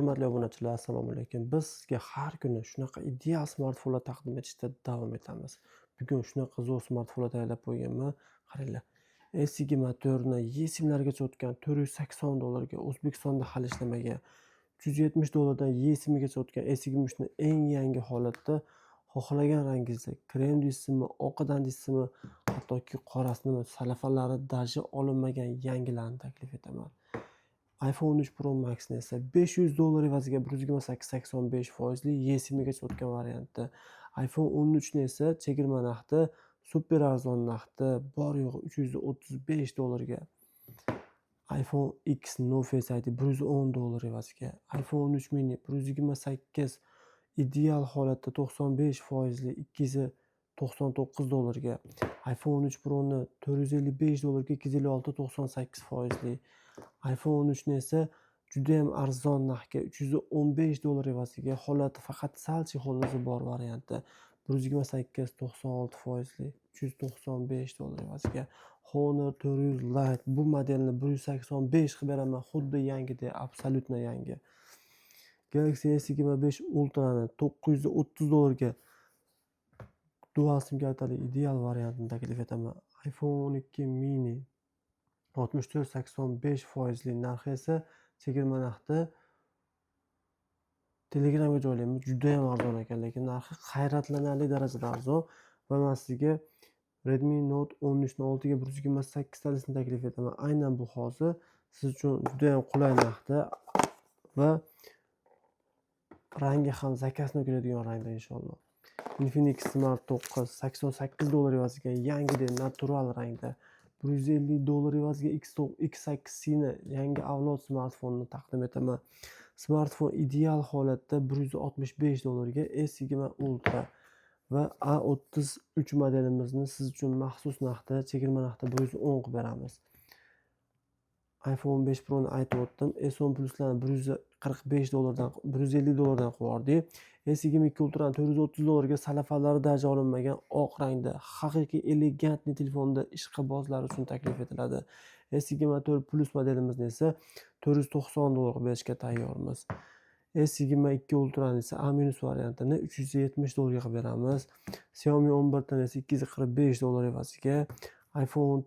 Hurmatli obunachilar, assalomu alaykum. Biz sizga har kuni shunaqa ideal smartfonlar taqdim etishda davom etamiz. Bugun shunaqa zo'r smartfonlar tayyorlab qo'yganman. Qaranglar, S24 ni eSIMlargacha o'tgan 480 dollarga, O'zbekistonda hali ishlamagan. 370 dollardan eSIMgacha o'tgan S23 ni eng yangi holatda, xohlagan rangingizda, krem deysizmi, oqidan deysizmi, hattoki qorasini, salafanlari даже olinmagan yangilarni taklif etaman. iPhone 13 Pro Maxni esa 500 dollar evaziga 128 85 foizli eSIMgacha o'tgan variantda. iPhone 13 ni esa chegirma narxda, super arzon narxda, bor yo'g'i 335 dollarga. iPhone X No Face ID 110 dollar evaziga. iPhone 13 mini 128 ideal holatda 95 foizli 299 dollarga. iPhone 13 Proni 455 dollarga 256 98 foizli. iPhone 13 ni esa judayam arzon narxga, 315 dollar evaziga, holati faqat sal чехол i bor variantda, 128 96 foizli 395 dollar evaziga. Honor 400 Lite, bu modelni 185 qilib beraman, xuddi yangidek, абсолютно yangi. Galaxy S25 Ultrani 930 dollarga dual sim kartali ideal variantini taklif etaman. iPhone 12 mini 64 85 foizli, narxi esa chegirma narxda, Telegramga joylaymiz. Judayam arzon ekan, lekin narxi hayratlanarli darajada arzon va man sizga Redmi Note 13 ni 6 ga 128 talisini taklif etaman. Aynan bu hozir siz uchun judayam qulay narxda va rangi ham заказной keladigan rangda, inshaalloh. Infinix Smart 9 88 dollar evaziga yangidek natural rangda. 150 dollar evaziga X8 ni, yangi avlod smartfonini taqdim etaman. Smartfon ideal holatda 165 dollarga S20 Ultra va A33 modelimizni siz uchun maxsus narxda, chegirma narxda 110 qilib beramiz. iPhone 15 Proni aytib o'tdim. S10 Pluslarni 145 dollardan, 150 dollardan qilib yubordik. S22 Ultrani 430 dollarga, salafanlari даже olinmagan oq rangda, haqiqiy элегантный telefonda ishqibozlar uchun taklif etiladi. S24 Plus modelimizni esa 490 dollar qilib berishga tayyormiz. S22 Ultrani esa A minus variantini 370 dollarga qilib beramiz. Xiaomi 11 esa 245 dollar evaziga. iPhone